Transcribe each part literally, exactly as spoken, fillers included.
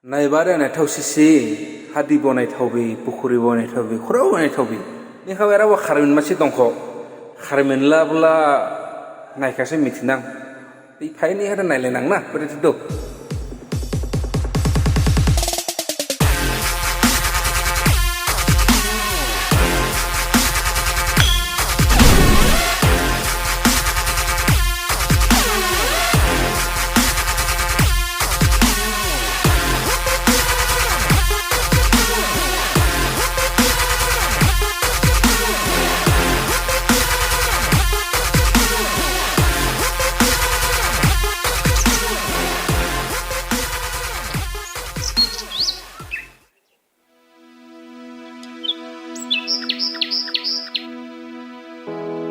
Naiba de naithao sisi, hadi bo naithaobi, pukhuri bo naithaobi, khurao bo naithaobi. Nikhao era bo kharmin masi dongkho. Kharmin la bla naikhase mithinang. Tei phaini hada nailainang na, bede thidu.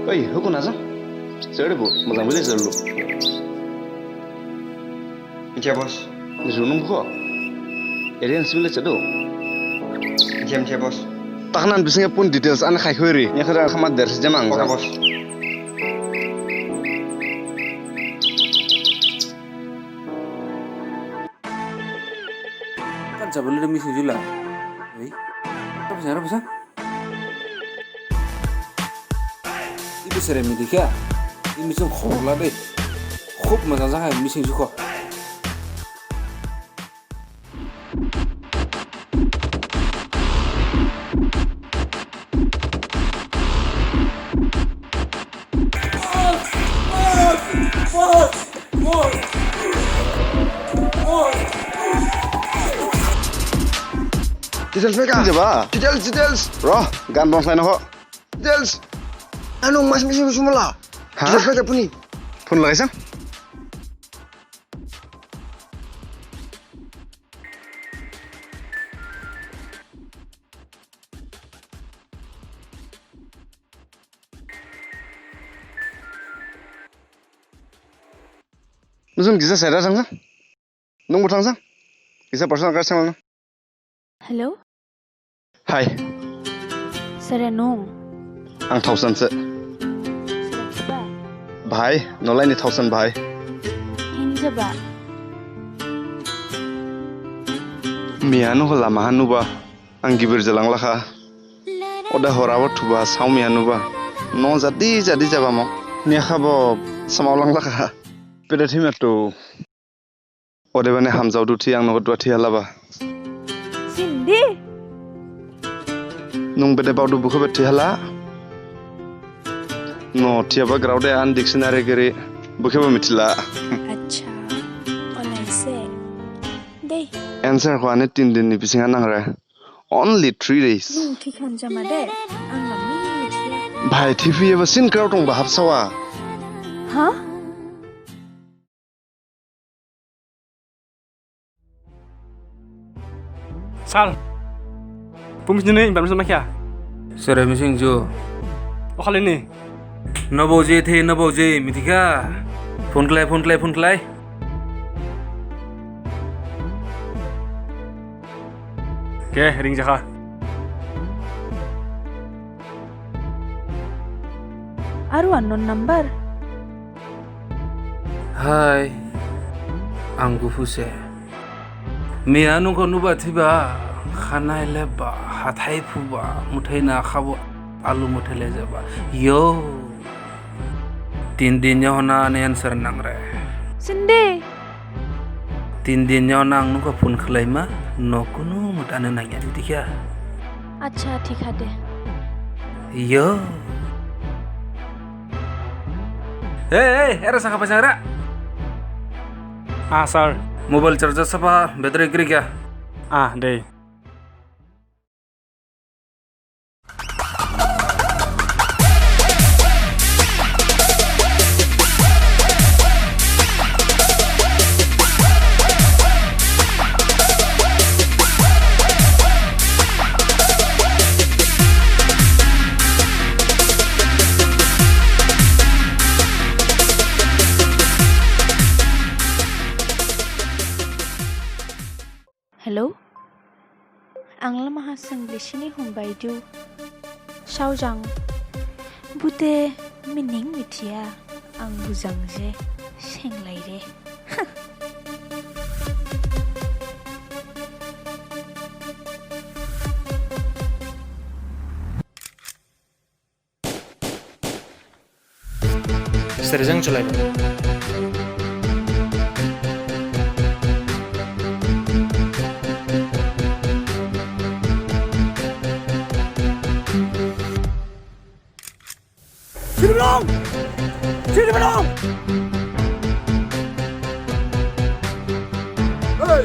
Oi, huku naja? Sere bo, mojang bile sere lu. Mithiya boss. Nisi nung bukho? Area ni simi le sere do. Mithiya, mithiya boss. Taknan bising pun details an khai khoi ri. Nya khara khama der se jamang. Okay, boss. Kan jabal le missing jula. Oi. Apa sih, apa sih? Ibu sere mithi kha. Ini missing khobor la de. Khub mojang jang hai missing jukho. Details mega. Jaba. Details, details. Bro, gan bong sai no ho. Details. Anu mas misi sumala. Ha? Details mega puni. Phone lagai sang. Nusun gisa side thangsa. Nungbo thangsa. Gisa personal card thangsa. Hello. Hi. Sere nung? Ang Thaosen se. Sere ba? Bhai, nolaini Thaosen bhai. Hinjaba. Miya nungkho lama ha nuba. Ang gibir jalanglakha. Oda horabo thuba saomi anuba. No jadi jadi jabamo. Niyakhabo samaolanglakha. Bede thima tu. Odebani hamjaodu thi ang nogo dua thi halaba. Sindi. Nung bede baodu bukhobe thi hala. No thiyaba graode an dictionary giri bukhebo mithila. Acha. Olaise. Dei. Answer kho ani tin din ni bisingha nangre. Only three days. Nung thikhan jama de, ang nang ni mithiya. Bhai, thiphi eba sin crowd dong ba hapsawa. Ha? Sir, bumsini information makya? Sere missing ju. Okhali ni. Nabo je the, nabo je, mithikha. Phone khlai, phone khlai, phone khlai. Ke, ring jakha. Aru unknown number. Hai, ang Guphu se. Miya nungkho nuba thiba, khanai leba, hathai phuba, muthai na khabo, alu muthai le jaba. Yo. Tin din yaohon ani answer nangre. Sindi. Tin din yaohon ang nungkho phone khlaima, no kunu mutane nangya di dikha. Acha, thik ha de. Yo. Hey, hey, era sangkha paisang era. Ah, sir. Mobile charger sapha, battery giri kya? Ah, dei. Hello? Ang lama ha seng bisini humbai du. Saojang. Bute mining mithiya. Ang bujang je. Senglai re. Sere jang chulai. Sini belong! Sini belong! Hei!